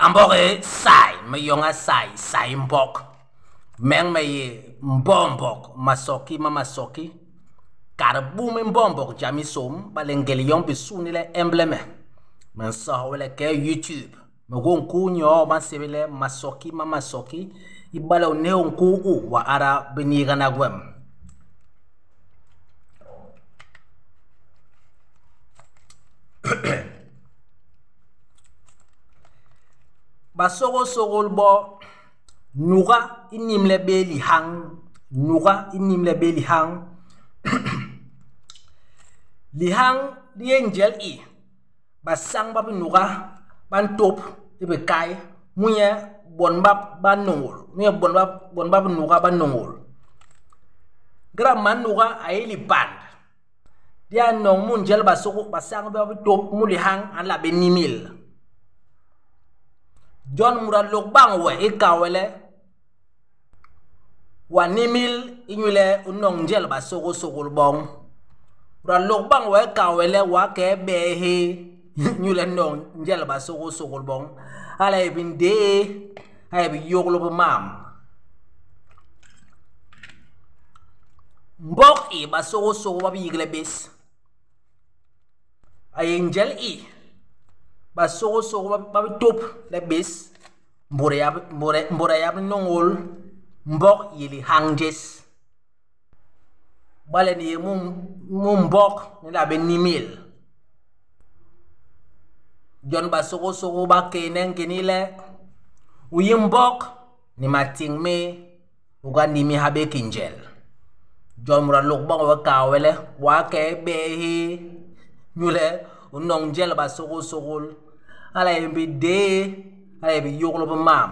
A mbok e sai me yonga sai sai mbok. Meng me ye mbombok masoki ma masoki. Kar bu me mbombok jami som ba le ngel yong bi suni le embleme. Me nsoho le ke YouTube. Me go nku nyo ba sebele masoki ma masoki. Ibale o ne nku u wa ara biniga na gwem. Basôgôlsôgôl bo nuga i nimle bé lihañ, nuga i nimle bé lihañ. Lihañ li yé njel i basañ ba binuga ba ntôp i bikay mu nyen bon bap ba nôñôl, mu nyen bon bap bon ba binuga ba nôñôl. Ngéda man nuga a yé lipand, Di a noñ mu njel basañ ba bi tôp mu lihañ, a nla bé nimil. Jon mut a lôk bañ we i ka we le w'a nimil inyule u noñ njel basôgôlsôgôl boñ. Mut a lôk bañ we i ka we le w'a ke bee hee inyule noñ njel basôgôlsôgôl boñ. Hala a yé bindéé, hala a yé biyôglô bi mam. Mbok i basôgôlsôgôl ba bi yigle bés a yé njel i basôgôlsôgôl ba bi tôp le bés mbôda yap nôñôl mbok i lihañ jés. Bale ni yé mu mbok ni la bé nimil. Jon basôgôlsôgôl ba kééne nkeni le u yi mbok ni matiñ mé. U ga nimil ha bé ki njel. Jon mut a lôk bañ we kaa we le w'a ke bee hee inyule u noñ njel basôgôlsôgôl. Hala a yé bidéé, hala a yé biyôglô bi mam.